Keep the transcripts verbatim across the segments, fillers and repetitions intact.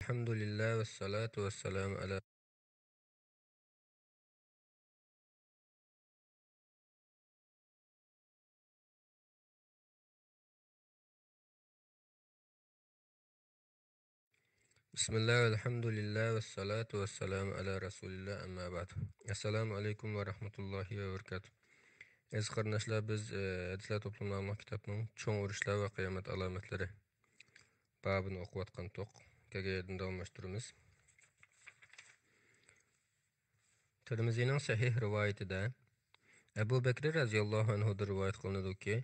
الحمد لله والصلاة والسلام على بسم الله والحمد لله والصلاة والسلام على رسول الله، أما بعد. السلام عليكم ورحمة الله وبركاته. ئەزىز قېرىنداشلار، بىز، ئە، ھەدىسلەر توپلىمى ناملىق كىتابنىڭ چوڭ ئۇرۇشلار ۋە قىيامەت ئالامەتلىرى بابىنى ئوقۇۋاتقانتۇق. كەلگەن يەردىن داۋاملاشتۇرىمىز. تىرمىزىنىڭ سەھىھ رىۋايىتىدە ئەبۇ بەكرى رەزىياللاھۇ ئەنھۇدىن رىۋايەت قىلىنىدۇكى،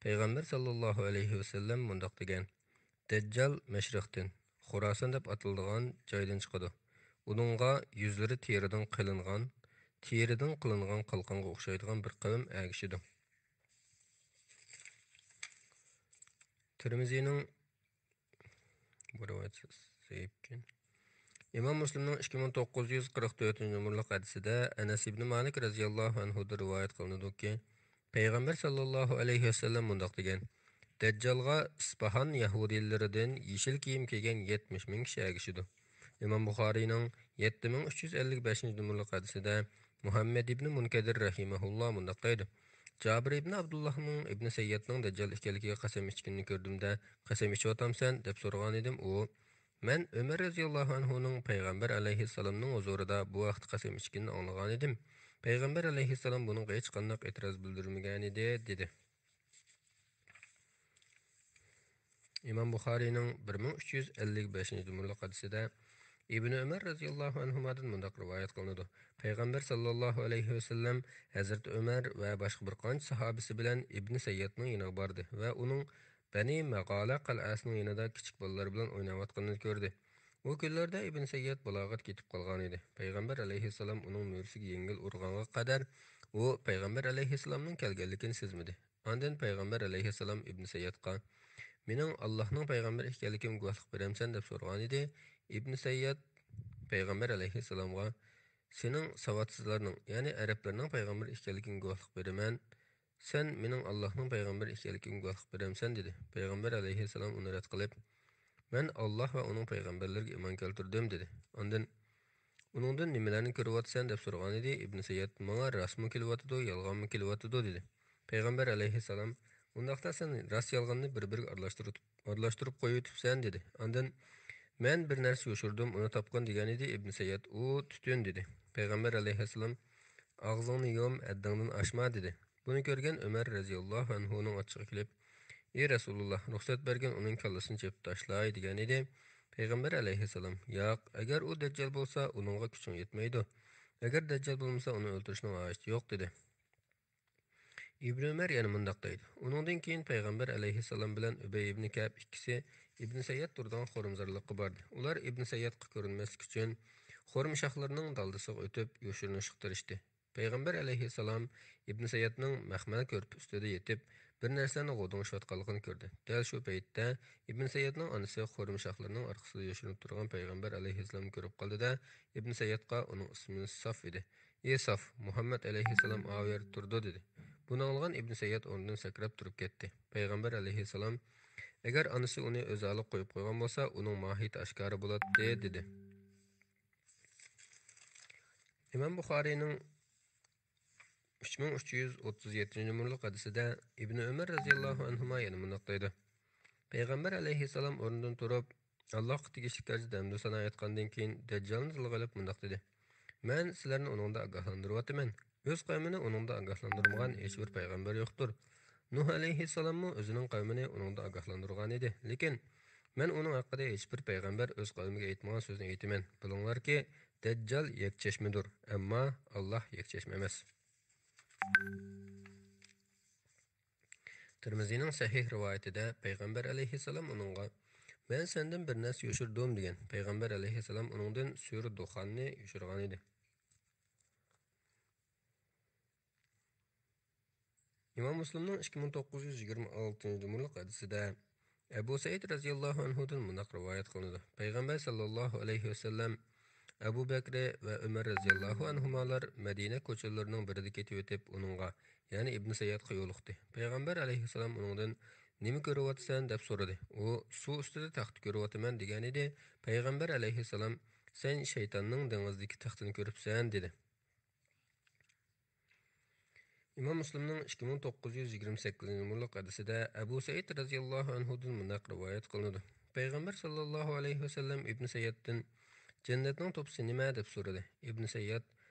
پەيغەمبەر ساللاللاھۇ ئەلەيھى ۋەسەللەم مۇنداق دېگەن: دەججال مەشرىقتىن، خوراسان دەپ ئاتىلىدىغان جايدىن چىقىدۇ. ئۇنىڭغا يۈزلىرى تېرىدىن قىلىنغان، تېرىدىن قىلىنغان قالقانغا ئوخشايدىغان بىر قەۋم ئەگىشىدۇ. تىرمىزىنىڭ بۇ رىۋايەت زەئىپكەن. ئىمام مۇسلىمنىڭ ئىككى مىڭ توققۇز يۈز قىرىق تۆتىنچى نومۇرلۇق ھەدىسىدە ئەنەس ئىبنى مالىك رەزىياللاھۇ ئەنھۇدىن رىۋايەت قىلىنىدۇكى، پەيغەمبەر ساللاللاھۇ ئەلەيھى ۋەسەللەم مۇنداق دېگەن: دەججالغا ئىسپاھان يەھۇدىيلىرىدىن يېشىل كىيىم كىيگەن يەتمىش مىڭ كىشى ئەگىشىدۇ. ئىمام بۇخارىينىڭ يەتتە مىڭ ئۈچ يۈز ئەللىك بەشىنچى نومۇرلۇق ھەدىسىدە مۇھەممەد ئىبنى مۇنكەدىر رەھىمەھۇللا مۇنداق دەيدۇ: جابىر ئىبنى ئابدۇللاھنىڭ ئىبنى سەييادنىڭ دەججال ئىكەنلىكىگە قەسەم ئىچكىنىنى كۆردۈم-دە، قەسەم ئىچىۋاتامسەن؟ دەپ سورىغانىدىم. ئۇ، مەن ئۆمەر رەزىياللاھۇ ئەنھۇنىڭ پەيغەمبەر ئەلەيھىسسالامنىڭ ھۇزۇرىدا بۇ ھەقتە قەسەم ئىچكىنىنى ئاڭلىغانىدىم. پەيغەمبەر ئەلەيھىسسالام بۇنىڭغا ھېچقانداق ئېتىراز بىلدۈرمىگەنىدى، دېدى. ئىمام بۇخارىينىڭ بىر مىڭ ئۈچ يۈز ئەللىك بەشىنچى نومۇرلۇق ھەدىسىدە ئىبنى ئۆمەر رەزىياللاھۇ ئەنھۇمادىن مۇنداق رىۋايەت قىلىنىدۇ: پەيغەمبەر ساللاللاھۇ ئەلەيھى ۋەسەللەم ھەزرىتى ئۆمەر ۋە باشقا بىر قانچە ساھابىسى بىلەن ئىبنى سەييادنىڭ يېنىغا باردى ۋە ئۇنىڭ بەنى مەغالە قەلئەسىنىڭ يېنىدا كىچىك بالىلار بىلەن ئويناۋاتقىنىنى كۆردى. ئۇ كۈنلەردە ئىبنى سەيياد بالاغەتكە يېتىپ قالغانىدى. پەيغەمبەر ئەلەيھىسسالام ئۇنىڭ مۈرىسىگە يەڭگىل ئۇرغانغا قەدەر ئۇ پەيغەمبەر ئەلەيھىسسالامنىڭ كەلگەنلىكىنى سەزمىدى. ئاندىن پەيغەمبەر ئەلەيھىسسالام ئىبنى سەييادقا، مېنىڭ ئاللاھنىڭ پەيغەمبىرى ئىكەنلىكىمگە گۇۋاھلىق بېرەمسەن؟ دەپ سورىغانىدى. ئىبنى سەيياد پەيغەمبەر ئەلەيھىسسالامغا، سېنىڭ ساۋاتسىزلارنىڭ، يەنى ئەرەبلەرنىڭ پەيغەمبىرى ئىكەنلىكىمگە گۇۋاھلىق بېرىمەن. سەن مېنىڭ ئاللاھنىڭ پەيغەمبىرى ئىكەنلىكىمگە گۇۋاھلىق بېرەمسەن؟ دېدى. پەيغەمبەر ئەلەيھىسسالام ئۇنى رەت قىلىپ، مەن ئاللاھ ۋە ئۇنىڭ پەيغەمبەرلىرىگە ئىمان كەلتۈردۈم، دېدى. ئاندىن ئۇنىڭدىن نېمىلەرنى كۆرۈۋاتىسەن؟ دەپ سورىغانىدى. ئىبنى سەيياد، ماڭا راستمۇ كېلىۋاتىدۇ، يالغانمۇ كېلىۋاتىدۇ، دېدى. پەيغەمبەر ئەلەيھىسسالام، ئۇنداقتا سەن راست يالغاننى بىر-بىرىگە ئارىلاشتۇرۇپ، ئارىلاشتۇرۇپ قويۇۋېتىپسەن، دېدى. ئاندىن مەن بىر نەرسە يوشۇردۇم، ئۇنى تاپقىن، دېگەنىدى. ئىبنى سەيياد، ئۇ تۈتۈن، دېدى. پەيغەمبەر ئەلەيھىسسالام، ئاغزىڭنى يۇم، ھەددىڭدىن ئاشما، دېدى. بۇنى كۆرگەن ئۆمەر رەزىياللاھۇ ئەنھۇنىڭ ئاچچىقى كېلىپ، ئى رەسۇلۇللاھ، رۇخسەت بەرگىن، ئۇنىڭ كاللىسىنى چېپىپ تاشلاي، دېگەنىدى. پەيغەمبەر ئەلەيھىسسالام، ياق، ئەگەر ئۇ دەججال بولسا، ئۇنىڭغا كۈچۈڭ يەتمەيدۇ. ئەگەر دەججال بولمىسا، ئۇنى ئۆلتۈرۈشنىڭ ھاجىتى يوق، دېدى. ئىبنى ئۆمەر يەنە مۇنداق دەيدۇ، ئۇنىڭدىن كېيىن پەيغەمبەر ئەلەيھىسسالام بىلەن ئۈبەي ئىبنى كەئب ئىككىسى ئىبنى سەيياد تۇرىدىغان خورمىزارلىققا باردى. ئۇلار ئىبنى سەييادقا كۆرۈنمەسلىك ئۈچۈن، خورما شاخلىرىنىڭ دالدىسىغا ئۆتۈپ، يوشۇرۇنۇشقا تىرىشتى. پەيغەمبەر ئەلەيھىسسالام ئىبنى سەييادنىڭ مەخمەل كۆرپە ئۈستىدە يېتىپ، بىر نەرسىلەرنى غودۇڭلىشىۋاتقانلىقىنى كۆردى. دەل شۇ پەيتتە ئىبنى سەييادنىڭ ئانىسى خورما شاخلىرىنىڭ ئارقىسىدا يوشۇرۇنۇپ تۇرغان پەيغەمبەر ئەلەيھىسسالامنى كۆرۈپ قالدى-دە، ئىبنى سەييادقا، ئۇنىڭ ئىسمى ساف ئىدى. ئى ساف، مۇھەممەد ئەلەيھىسسالام ئاۋۇ يەردە تۇرىدۇ، دېدى. بۇنى ئاڭلىغان ئىبنى سەيياد ئورنىدىن سەكرەپ تۇرۇپ كەتتى. پەيغەمبەر ئەلەيھىسسالام، ئەگەر ئانىسى ئۇنى ئۆزى ئالاپ قويۇپ قويغان بولسا، ئۇنىڭ ماھىيىتى ئاشكارا بولاتتى، دېدى. ئىمام بۇخارىينىڭ ئۈچ مىڭ ئۈچ يۈز ئوتتۇز يەتتىنچى نومۇرلۇق ھەدىسىدە ئىبنى ئۆمەر رەزىياللاھۇ ئەنھۇما يەنە مۇنداق دەيدۇ، پەيغەمبەر ئەلەيھىسسالام ئورنىدىن تۇرۇپ، ئاللاھقا تېگىشلىك تەرىزدە ھەمدۇ سانا ئېيتقاندىن كېيىن، دەججالنى تىلغا ئېلىپ مۇنداق دېدى، مەن سىلەرنى ئۇنىڭدا ئاگاھلاندۇرۇۋاتىمەن. ئۆز قەۋمىنى ئۇنىڭدا ئاگاھلاندۇرمىغان ھېچبىر پەيغەمبەر يوقتۇر. نۇھ ئەلەيھىسسالاممۇ ئۆزىنىڭ قەۋمىنى ئۇنىڭدا ئاگاھلاندۇرغانىدى. لېكىن مەن ئۇنىڭ ھەققىدە ھېچبىر پەيغەمبەر ئۆز قەۋمىگە ئېيتمىغان سۆزنى ئېيتىمەن. بىلىڭلاركى، دەججال يەكچەشمىدۇر، ئەمما ئاللاھ يەكچەشمە ئەمەس. تىرمىزىنىڭ سەھىھ رىۋايىتىدە پەيغەمبەر ئەلەيھىسسالام ئۇنىڭغا، مەن سەندىن بىر نەرسە يوشۇردۇم، دېگەن. پەيغەمبەر ئەلەيھىسسالام ئۇنىڭدىن سۈرە دۇخاننى يوشۇرغانىدى. ئىمام مۇسلىمنىڭ ئىككى مىڭ توققۇز يۈز يىگىرمە ئالتىنچى نومۇرلۇق ھەدىسىدە ئەبۇ سەئىد رەزىياللاھۇ ئەنھۇدىن مۇنداق رىۋايەت قىلىنىدۇ، پەيغەمبەر ساللاللاھۇ ئەلەيھى ۋەسەللەم، ئەبۇ بەكرى ۋە ئۆمەر رەزىياللاھۇ ئەنھۇمالار مەدىنە كوچىلىرىنىڭ بىرىدە كېتىۋېتىپ، ئۇنىڭغا، يەنى ئىبنى سەييادقا يولۇقتى. پەيغەمبەر ئەلەيھىسسالام ئۇنىڭدىن، «نېمە كۆرۈۋاتىسەن؟» دەپ سورىدى. ئۇ، «سۇ ئۈستىدە تەخت كۆرۈۋاتىمەن» دېگەنىدى. پەيغەمبەر ئەلەيھىسسالام، «سەن شەيتاننىڭ دېڭىزدىكى تەختىنى كۆرۈپسەن» دېدى. ئىمام مۇسلىمنىڭ ئىككى مىڭ توققۇز يۈز يىگىرمە سەككىزىنچى نومۇرلۇق ھەدىسىدە ئەبۇ سەئىد رەزىياللاھۇ ئەنھۇدىن مۇنداق رىۋايەت قىلىنىدۇ. پەيغەمبەر ساللاللاھۇ ئەلەيھى ۋەسەللەم ئىبن سەييادتىن، «جەننەتنىڭ توپىسى نېمە؟» دەپ سورىدى. ئىبن سەيياد،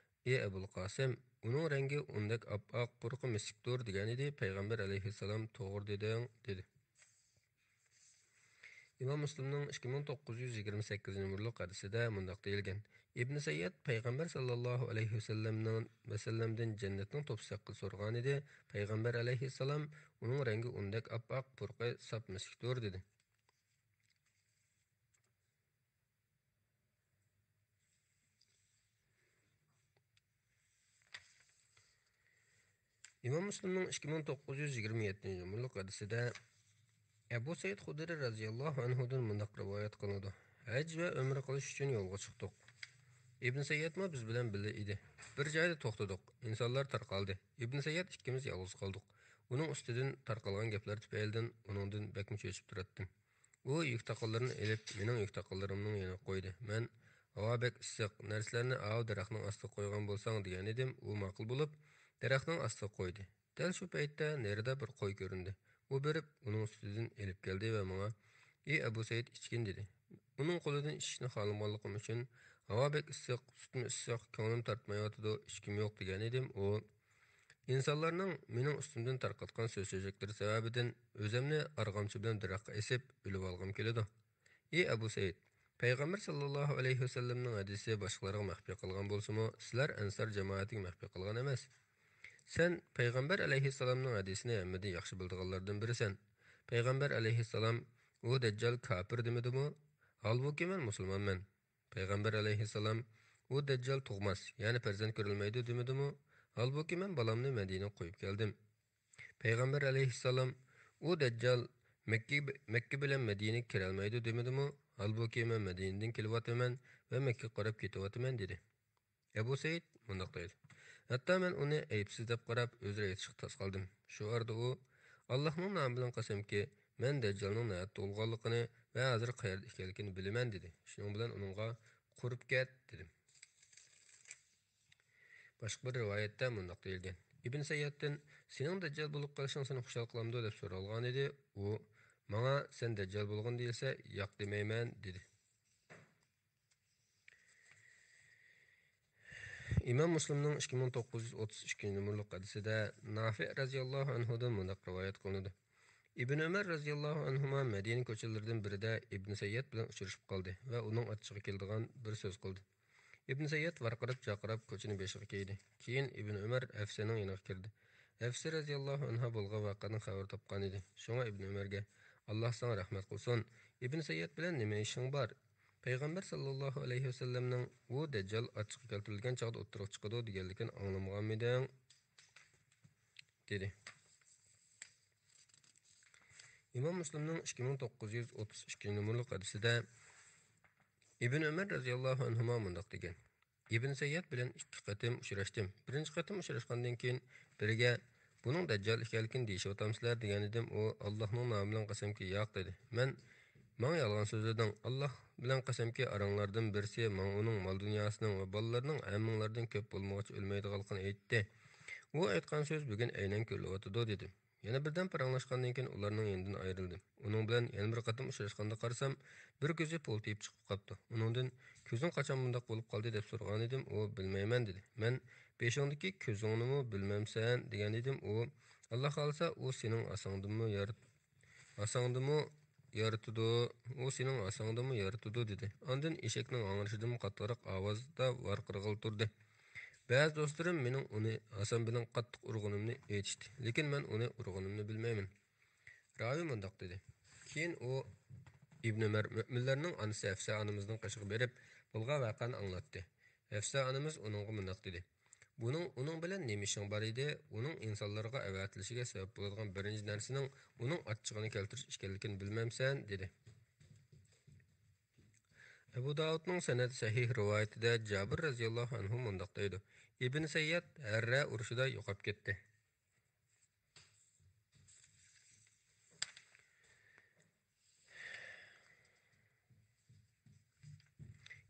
«ئى ئەبۇل قاسىم، ئۇنىڭ رەڭگى ئۇندەك ئاپئاق، پۇرىقى مىسكتۇر» دېگەنىدى. پەيغەمبەر ئەلەيھىسسالام، «توغرا دېدىڭ» دېدى. ئىمام مۇسلىمنىڭ ئىككى مىڭ توققۇز يۈز يىگىرمە سەككىزىنچى نومۇرلۇق ھەدىسىدە مۇنداق دېيىلگەن: ئىبن سەيياد پەيغەمبەر ساللاللاھۇ ئەلەيھى ۋەسەللەمنىڭ، ۋەسەللەمدىن جەننەتنىڭ توپىسى ھەققىدە سورىغانىدى. پەيغەمبەر ئەلەيھىسسالام، «ئۇنىڭ رەڭگى ئۇندەك ئاپئاق، پۇرىقى ساپ مىسكتۇر» دېدى. ئىمام مۇسلىمنىڭ ئىككى مىڭ توققۇز يۈز يىگىرمە يەتتىنچى نومۇرلۇق ھەدىسىدە ئەبۇ سەئىد خۇدرى رەزىياللاھۇ ئەنھۇدىن مۇنداق رىۋايەت قىلىنىدۇ: «ھەج ۋە ئۆمرە قىلىش ئۈچۈن يولغا چىقتۇق. ئىبن سەييادمۇ بىز بىلەن بىللە ئىدى. بىر جايدا توختىدۇق. ئىنسانلار تارقالدى. ئىبن سەيياد ئىككىمىز يالغۇز قالدۇق. ئۇنىڭ ئۈستىدىن تارقالغان گەپلەر تۈپەيلىدىن ئۇنىڭدىن بەكمۇ چۆچۈپ تۇراتتىم. ئۇ يۈك تاقىلىرىنى ئېلىپ، مېنىڭ يۈك تاقىلىرىمنىڭ يېنىغا قويدى. مەن، 'ھاۋا بەك ئىسسىق، نەرسىلەرنى ئاۋۇ دەرەخنىڭ ئاستىغا قويغان بولساڭ' دېگەنىدىم. ئۇ ماقۇل بولۇپ، دەرەخنىڭ ئاستىغا قويدى. دەل شۇ پەيتتە نېرىدا بىر قوي كۆرۈندى. ئۇ بېرىپ، ئۇنىڭ سۈتىدىن ئېلىپ كەلدى ۋە ماڭا، 'ئى ئەبۇ سەئىد، ئىچكىن' دېدى. ئۇنىڭ قولىدىن ئىچىشنى خالىمىغانلىقىم ئۈچۈن، 'ھاۋا بەك ئىسسىق، سۈتمۇ ئىسسىق، كۆڭلۈم تارتمايۋاتىدۇ، ئىچكۈم يوق' دېگەنىدىم. ئۇ، ئىنسانلارنىڭ مېنىڭ ئۈستۈمدىن تارقاتقان سۆز-چۆچەكلىرى سەۋەبىدىن ئۆزۈمنى ئارغامچا بىلەن دەرەخكە ئېسىپ، ئۆلۈۋالغۇم كېلىدۇ. ئى ئەبۇ سەئىد، پەيغەمبەر ساللاللاھۇ ئەلەيھى ۋەسەللەمنىڭ ھەدىسى باشقىلارغا مەخپىي قالغان بولسىمۇ، سىلەر ئەنسار جامائىتىگە مەخپىي قالغان ئەمەس. سەن پەيغەمبەر ئەلەيھىسسالامنىڭ ھەدىسىنى ھەممىدىن ياخشى بىلىدىغانلاردىن بىرىسەن. پەيغەمبەر ئەلەيھىسسالام، 'ئۇ دەججال كاپىر' دېمىدىمۇ؟ ھالبۇكى، مەن مۇسۇلمانمەن. پەيغەمبەر ئەلەيھىسسالام، 'ئۇ دەججال تۇغماس، يەنى پەرزەنت كۆرەلمەيدۇ' دېمىدىمۇ؟ ھالبۇكى، مەن بالامنى مەدىنىگە قويۇپ كەلدىم. پەيغەمبەر ئەلەيھىسسالام، 'ئۇ دەججال مەككە، مەككە بىلەن مەدىنىگە كىرەلمەيدۇ' دېمىدىمۇ؟ ھالبۇكى، مەن مەدىنىدىن كېلىۋاتىمەن ۋە مەككىگە قاراپ كېتىۋاتىمەن، دېدى. ئەبۇ سەئىد مۇنداق دەيدۇ: ھەتتا مەن ئۇنى ئەيىبسىز دەپ قاراپ، ئۆزرە ئېيتىشقا تاس قالدىم. شۇ ئارىدا ئۇ، 'ئاللاھنىڭ نامى بىلەن قەسەمكى، مەن دەججالنىڭ نەدە تۇغۇلغانلىقىنى ۋە ھازىر قەيەردە ئىكەنلىكىنى بىلىمەن' دېدى. شۇنىڭ بىلەن ئۇنىڭغا، 'قۇرۇپ كەت' دېدىم. باشقا بىر رىۋايەتتە مۇنداق دېيىلگەن: ئىبن سەييادتىن، سېنىڭ دەججال بولۇپ قېلىشىڭ سېنى خۇشال قىلامدۇ؟ دەپ سورالغانىدى. ئۇ، ماڭا، سەن دەججال بولغىن دېيىلسە، ياق دېمەيمەن، دېدى. ئىمام مۇسلىمنىڭ ئىككى مىڭ توققۇز يۈز ئوتتۇز ئىككىنچى نومۇرلۇق ھەدىسىدە نافىئ رەزىياللاھۇ ئەنھۇدىن مۇنداق رىۋايەت قىلىنىدۇ: ئىبن ئۆمەر رەزىياللاھۇ ئەنھۇما مەدىنە كوچىلىرىدىن بىرىدە ئىبن سەيياد بىلەن ئۇچرىشىپ قالدى ۋە ئۇنىڭ ئاچچىقى كېلىدىغان بىر سۆز قىلدى. ئىبن سەيياد ۋارقىراپ-جارقىراپ كوچىنى بېشىغا كىيدى. كېيىن ئىبن ئۆمەر ھەفسىنىڭ يېنىغا كىردى. ھەفسە رەزىياللاھۇ ئەنھا بولغان ۋەقەنىڭ خەۋىرى تاپقانىدى. شۇڭا ئىبن ئۆمەرگە، ئاللاھ ساڭا رەھمەت قىلسۇن، ئىبن سەيياد بىلەن نېمە ئىشىڭ بار؟ پەيغەمبەر ساللاللاھۇ ئەلەيھى ۋەسەللەمنىڭ، ئۇ دەججال ئاچچىقى كەلتۈرۈلگەن چاغدا ئوتتۇرىغا چىقىدۇ، دېگەنلىكىنى ئاڭلىمىغانمىدىڭ؟ دېدى. ئىمام مۇسلىمنىڭ ئىككى مىڭ توققۇز يۈز ئوتتۇز ئىككىنچى نومۇرلۇق ھەدىسىدە ئىبن ئۆمەر رەزىياللاھۇ ئەنھۇما مۇنداق دېگەن: ئىبن سەيياد بىلەن ئىككى قېتىم ئۇچراشتىم. بىرىنچى قېتىم ئۇچراشقاندىن كېيىن بىرىگە، بۇنىڭ دەججال ئىكەنلىكىنى دېيىشىۋاتامسىلەر؟ دېگەنىدىم، ئۇ، ئاللاھنىڭ نامى بىلەن قەسەمكى، ياق، دېدى. مەن، ماڭا يالغان سۆزلىدىڭ، ئاللاھ بىلەن قەسەمكى، ئاراڭلاردىن بىرسى ماڭا ئۇنىڭ مال-دۇنياسىنىڭ ۋە بالىلىرىنىڭ ھەممىڭلاردىن كۆپ بولمىغۇچە ئۆلمەيدىغانلىقىنى ئېيتتى. ئۇ ئېيتقان سۆز بۈگۈن ئەينەن كۆرۈلۈۋاتىدۇ، دېدىم. يەنە بىردەم پاراڭلاشقاندىن كېيىن ئۇلارنىڭ يېنىدىن ئايرىلدىم. ئۇنىڭ بىلەن يەنە بىر قېتىم ئۇچراشقاندا قارىسام، بىر كۆزى پۇلتىيىپ چىقىپ قاپتۇ. ئۇنىڭدىن، كۆزۈڭ قاچان بۇنداق بولۇپ قالدى؟ دەپ سورىغانىدىم، ئۇ، بىلمەيمەن، دېدى. مەن، بېشىڭدىكى كۆزۈڭنىمۇ بىلمەمسەن؟ دېگەنىدىم، ئۇ، ئاللاھ خالىسا، ئۇ سېنىڭ ھاساڭدىنمۇ يارىت-، ھاساڭدىنمۇ يارىتىدۇ، ئۇ سېنىڭ ھاساڭدىنمۇ يارىتىدۇ، دېدى. ئاندىن ئېشەكنىڭ ھاڭرىشىدىنمۇ قاتتىقراق ئاۋازدا ۋارقىرىغىلى تۇردى. بەزى دوستلىرىم مېنىڭ ئۇنى ھاسام بىلەن قاتتىق ئۇرغىنىمنى ئېيتىشتى، لېكىن مەن ئۇنى ئۇرغىنىمنى بىلمەيمەن. راۋى مۇنداق دېدى: كېيىن ئۇ، ئىبن ئۆمەر، مۆمىنلەرنىڭ ئانىسى ھەفسە ئانىمىزنىڭ قېشىغا بېرىپ، بولغان ۋەقەنى ئاڭلاتتى. ھەفسە ئانىمىز ئۇنىڭغا مۇنداق دېدى: بۇنىڭ، ئۇنىڭ بىلەن نېمە ئىشىڭ بار ئىدى؟ ئۇنىڭ ئىنسانلارغا ئەۋەتىلىشىگە سەۋەب بولىدىغان بىرىنچى نەرسىنىڭ ئۇنىڭ ئاچچىقىنى كەلتۈرۈش ئىكەنلىكىنى بىلمەمسەن؟ دېدى. ئەبۇ داۋۇدنىڭ سەنەد سەھىھ رىۋايىتىدە جابىر رەزىياللاھۇ ئەنھۇ مۇنداق دەيدۇ: ئىبن سەيياد ھەررە ئۇرۇشىدا يوقاپ كەتتى.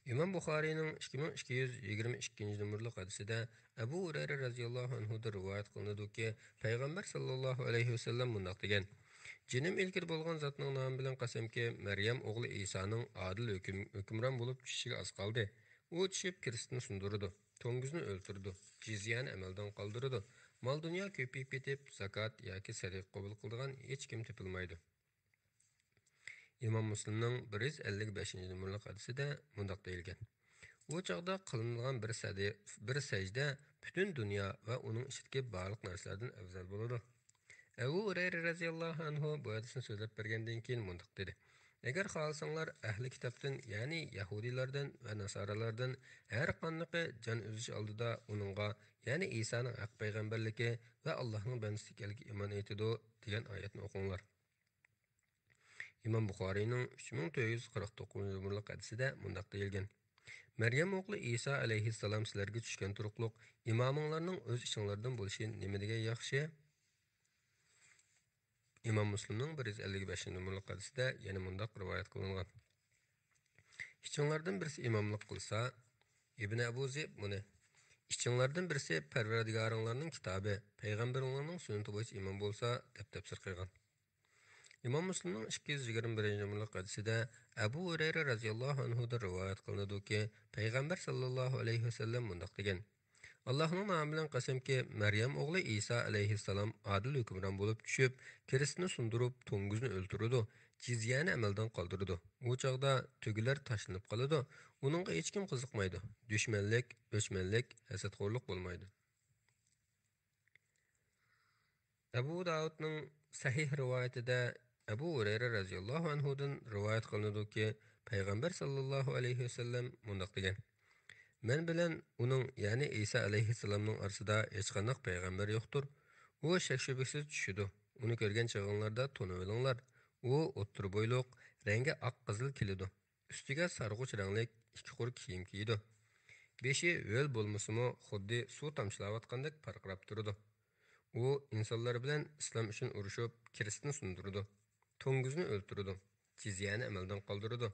ئىمام بۇخارىينىڭ ئىككى مىڭ ئىككى يۈز يىگىرمە ئىككىنچى نومۇرلۇق ھەدىسىدە ئەبۇ ھۇرەيرە رەزىياللاھۇ ئەنھۇدىن رىۋايەت قىلىنىدۇكى، پەيغەمبەر ساللاللاھۇ ئەلەيھى ۋەسەللەم مۇنداق دېگەن: جېنىم ئىلكىدە بولغان زاتنىڭ نامى بىلەن قەسەمكى، مەريەم ئوغلى ئىسانىڭ ئادىل ھۆكۈم-، ھۆكۈمران بولۇپ چۈشىشىگە ئاز قالدى. ئۇ چۈشۈپ، كىرىستنى سۇندۇرىدۇ، توڭگۇزنى ئۆلتۈرىدۇ، جىزيەنى ئەمەلدىن قالدۇرىدۇ. مال-دۇنيا كۆپىيىپ كېتىپ، زاكات ياكى سەدىقە قوبۇل قىلىدىغان ھېچكىم تېپىلمايدۇ. ئىمام مۇسلىمنىڭ بىر يۈز ئەللىك بەشىنچى نومۇرلۇق ھەدىسىدە مۇنداق دېيىلگەن: ئۇ چاغدا قىلىنىدىغان بىر سەدە-، بىر سەجدە پۈتۈن دۇنيا ۋە ئۇنىڭ ئىچىدىكى بارلىق نەرسىلەردىن ئەۋزەل بولىدۇ. ئەبۇ ھۇرەيرە رەزىياللاھۇ ئەنھۇ بۇ ھەدىسنى سۆزلەپ بەرگەندىن كېيىن مۇنداق دېدى: ئەگەر خالىساڭلار، ئەھلى كىتابتىن، يەنى يەھۇدىيلاردىن ۋە ناسارالاردىن ھەر قاندىقى جان ئۈزۈش ئالدىدا ئۇنىڭغا، يەنى ئىسانىڭ ھەق پەيغەمبەرلىكى ۋە ئاللاھنىڭ بەندىسى ئىكەنلىكىگە ئىمان ئېيتىدۇ، دېگەن ئايەتنى ئوقۇڭلار. ئىمام بۇخارىينىڭ ئۈچ مىڭ تۆت يۈز قىرىق توققۇزىنچى نومۇرلۇق ھەدىسىدە مۇنداق دېيىلگەن: مەريەم ئوغلى ئىسا ئەلەيھىسسالام سىلەرگە چۈشكەن تۇرۇقلۇق ئىمامىڭلارنىڭ ئۆز ئىچىڭلاردىن بولۇشى نېمە دېگەن ياخشى؟ ئىمام مۇسلىمنىڭ بىر يۈز ئەللىك بەشىنچى نومۇرلۇق ھەدىسىدە يەنە مۇنداق رىۋايەت قىلىنغان: ئىچىڭلاردىن بىرسى ئىماملىق قىلسا، ئىبن ئەبۇ زىئب مۇنى، ئىچىڭلاردىن بىرسى پەرۋەردىگارىڭلارنىڭ كىتابى، پەيغەمبىرىڭلارنىڭ سۈننىتى بويىچە ئىمام بولسا، دەپ تەپسىر قىلغان. ئىمام مۇسلىمنىڭ ئىككى يۈز يىگىرمە بىرىنچى نومۇرلۇق ھەدىسىدە ئەبۇ ھۇرەيرە رەزىياللاھۇ ئەنھۇدىن رىۋايەت قىلىنىدۇكى، پەيغەمبەر ساللاللاھۇ ئەلەيھى ۋەسەللەم مۇنداق دېگەن: ئاللاھنىڭ نامى بىلەن قەسەمكى، مەريەم ئوغلى ئىسا ئەلەيھىسسالام ئادىل ھۆكۈمران بولۇپ چۈشۈپ، كىرىستنى سۇندۇرۇپ، توڭگۇزنى ئۆلتۈرىدۇ، جىزيەنى ئەمەلدىن قالدۇرىدۇ. ئۇ چاغدا تۆگىلەر تاشلىنىپ قالىدۇ. ئۇنىڭغا ھېچكىم قىزىقمايدۇ. دۈشمەنلىك، ئۆچمەنلىك، ھەسەتخورلۇق بولمايدۇ. ئەبۇ داۋۇدنىڭ سەھىھ رىۋايىتىدە ئەبۇ ھۇرەيرە رەزىياللاھۇ ئەنھۇدىن رىۋايەت قىلىنىدۇكى، پەيغەمبەر ساللاللاھۇ ئەلەيھى ۋەسەللەم مۇنداق دېگەن: مەن بىلەن ئۇنىڭ، يەنى ئىسا ئەلەيھىسسالامنىڭ ئارىسىدا ھېچقانداق پەيغەمبەر يوقتۇر. ئۇ شەك-شۈبھىسىز چۈشىدۇ. ئۇنى كۆرگەن چېغىڭلاردا تونۇۋېلىڭلار. ئۇ ئوتتۇرا بويلۇق، رەڭگى ئاق قىزىل كېلىدۇ. ئۈستىگە سارغۇچ رەڭلىك ئىككى قۇر كىيىم كىيىدۇ. بېشى ھۆل بولمىسىمۇ، خۇددى سۇ تامچىلاۋاتقاندەك پارقىراپ تۇرىدۇ. ئۇ ئىنسانلار بىلەن ئىسلام ئۈچۈن ئۇرۇشۇپ، كىرىستنى سۇندۇرىدۇ. توڭگۇزنى ئۆلتۈرىدۇ. جىزيەنى ئەمەلدىن قالدۇرىدۇ.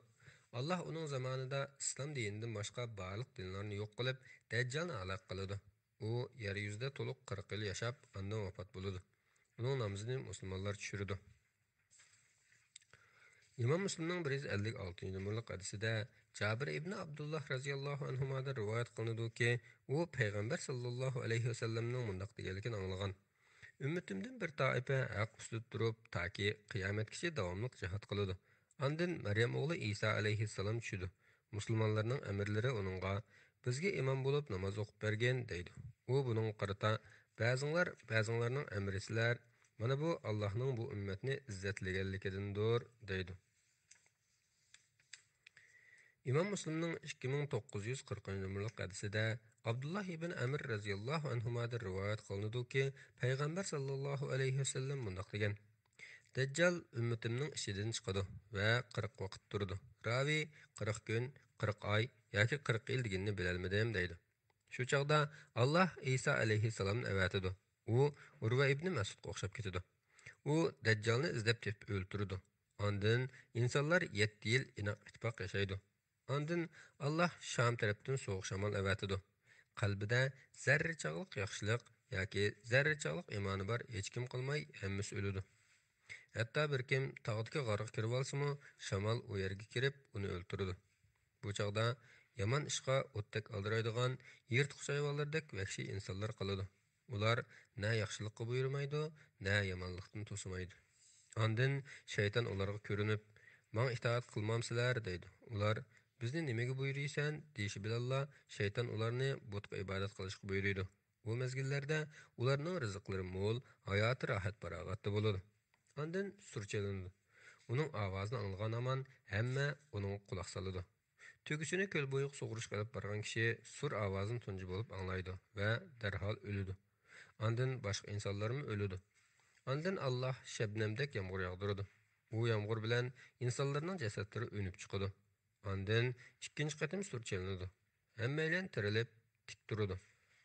ئاللاھ ئۇنىڭ زامانىدا ئىسلام دىنىدىن باشقا بارلىق دىنلارنى يوق قىلىپ، دەججالنى ھالاك قىلىدۇ. ئۇ يەر يۈزىدە تولۇق قىرىق يىل ياشاپ، ئاندىن ۋاپات بولىدۇ. ئۇنىڭ نامىزىنى مۇسۇلمانلار چۈشۈرىدۇ. ئىمام مۇسلىمنىڭ بىر يۈز ئەللىك ئالتىنچى نومۇرلۇق ھەدىسىدە جابىر ئىبنى ئابدۇللاھ رەزىياللاھۇ ئەنھۇمادىن رىۋايەت قىلىنىدۇكى، ئۇ پەيغەمبەر ساللاللاھۇ ئەلەيھى ۋەسەللەمنىڭ مۇنداق دېگەنلىكىنى ئاڭلىغان: ئۈممىتىمدىن بىر تائىپە ھەق ئۈستىدە تۇرۇپ، تاكى قىيامەتكىچە داۋاملىق جىھاد قىلىدۇ. ئاندىن مەريەم ئوغلى ئىسا ئەلەيھىسسالام چۈشىدۇ. مۇسۇلمانلارنىڭ ئەمىرلىرى ئۇنىڭغا، بىزگە ئىمام بولۇپ ناماز ئوقۇپ بەرگىن، دەيدۇ. ئۇ بۇنىڭغا قارىتا، بەزىڭلار بەزىڭلارنىڭ ئەمرىسىلەر، مانا بۇ ئاللاھنىڭ بۇ ئۈممەتنى ئىززەتلىگەنلىكىدىندۇر، دەيدۇ. ئىمام مۇسلىمنىڭ ئىككى مىڭ توققۇز يۈز قىرىقىنچى نومۇرلۇق ھەدىسىدە ئابدۇللاھ ئىبن ئەمر رەزىياللاھۇ ئەنھۇمادىن رىۋايەت قىلىنىدۇكى، پەيغەمبەر ساللاللاھۇ ئەلەيھى ۋەسەللەم مۇنداق دېگەن: دەججال ئۈممىتىمنىڭ ئىچىدىن چىقىدۇ ۋە قىرىق ۋاقىت تۇرىدۇ. راۋى: قىرىق كۈن، قىرىق ئاي ياكى قىرىق يىل دېگىنىنى بىلەلمىدىم، دەيدۇ. شۇ چاغدا ئاللاھ ئىسا ئەلەيھىسسالامنى ئەۋەتىدۇ. ئۇ ئۇرۋە ئىبنى مەسئۇدقا ئوخشاپ كېتىدۇ. ئۇ دەججالنى ئىزدەپ تېپىپ ئۆلتۈرىدۇ. ئاندىن ئىنسانلار يەتتە يىل ئىناق ئىتتىپاق ياشايدۇ. ئاندىن ئاللاھ شام تەرەپتىن سوغۇق شامال ئەۋەتىدۇ. قەلبىدە زەررە چاغلىق ياخشىلىق ياكى زەررە چاغلىق ئىمانى بار ھېچكىم قالماي، ھەممىسى ئۆلىدۇ. ھەتتا بىر كىم تاغدىكى غارغا كىرىۋالسىمۇ، شامال ئۇ يەرگە كىرىپ، ئۇنى ئۆلتۈرىدۇ. بۇ چاغدا يامان ئىشقا ئوتتەك ئالدىرايدىغان يىرتقۇچ ھايۋانلاردەك ۋەھشىي ئىنسانلار قالىدۇ. ئۇلار نە ياخشىلىققا بۇيرۇمايدۇ، نە يامانلىقتىن توسىمايدۇ. ئاندىن شەيتان ئۇلارغا كۆرۈنۈپ، ماڭا ئىتائەت قىلمامسىلەر؟ دەيدۇ. ئۇلار، بىزنى نېمىگە بۇيرۇيسەن؟ دېيىشى بىلەنلا، شەيتان ئۇلارنى بۇتقا ئىبادەت قىلىشقا بۇيرۇيدۇ. بۇ مەزگىللەردە ئۇلارنىڭ رىزىقلىرى مول، ھاياتى راھەت-پاراغەتتە بولىدۇ. ئاندىن سۇر چېلىنىدۇ. ئۇنىڭ ئاۋازىنى ئاڭلىغان ھامان ھەممە ئۇنىڭغا قۇلاق سالىدۇ. تۆگىسىنى كۆل بويىغا سۇغۇرۇشقا ئېلىپ بارغان كىشى سۇر ئاۋازىنى تۇنجى بولۇپ ئاڭلايدۇ ۋە دەرھال ئۆلىدۇ. ئاندىن باشقا ئىنسانلارمۇ ئۆلىدۇ. ئاندىن ئاللاھ شەبنەمدەك يامغۇر ياغدۇرىدۇ. ئۇ يامغۇر بىلەن ئىنسانلارنىڭ جەسەتلىرى ئۈنۈپ چىقىدۇ. ئاندىن ئىككىنچى قېتىم سۇر چېلىنىدۇ. ھەممەيلەن تىرىلىپ تىك تۇرىدۇ.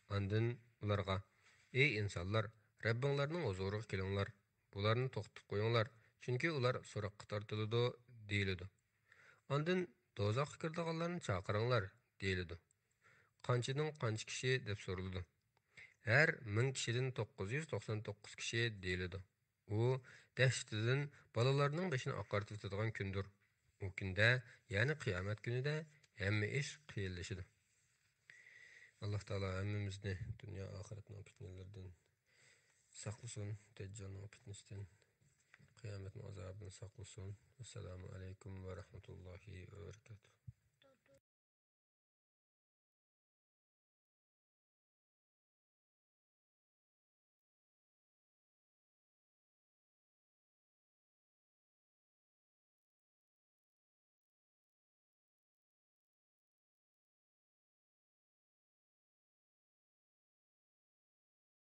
ئاندىن ئۇلارغا، ئەي ئىنسانلار، رەببىڭلارنىڭ ھۇزۇرىغا كېلىڭلار، بۇلارنى توختىتىپ قويۇڭلار، چۈنكى ئۇلار سوراققا تارتىلىدۇ، دېيىلىدۇ. ئاندىن «دوزاخقا كىرىدىغانلارنى چاقىرىڭلار» دېيىلىدۇ. «قانچىدىن قانچە كىشى؟» دەپ سورىلىدۇ. «ھەر مىڭ كىشىدىن توققۇز يۈز توقسان توققۇز كىشى» دېيىلىدۇ. ئۇ دەھشىتىدىن بالىلارنىڭ بېشىنى ئاقارتىۋېتىدىغان كۈندۇر. ئۇ كۈندە، يەنى قىيامەت كۈنىدە ھەممە ئىش قىيىنلىشىدۇ. ئاللاھ تائالا ھەممىمىزنى دۇنيا ئاخىرەتنىڭ پىتنىلىرىدىن ساقلىسۇن، دەججالنىڭ پىتنىسىدىن، قىيامەتنىڭ ئازابىدىن ساقلىسۇن. ئەسسالامۇ ئەلەيكۇم ۋە رەھمەتۇللاھى ۋە بەرىكاتۇھ.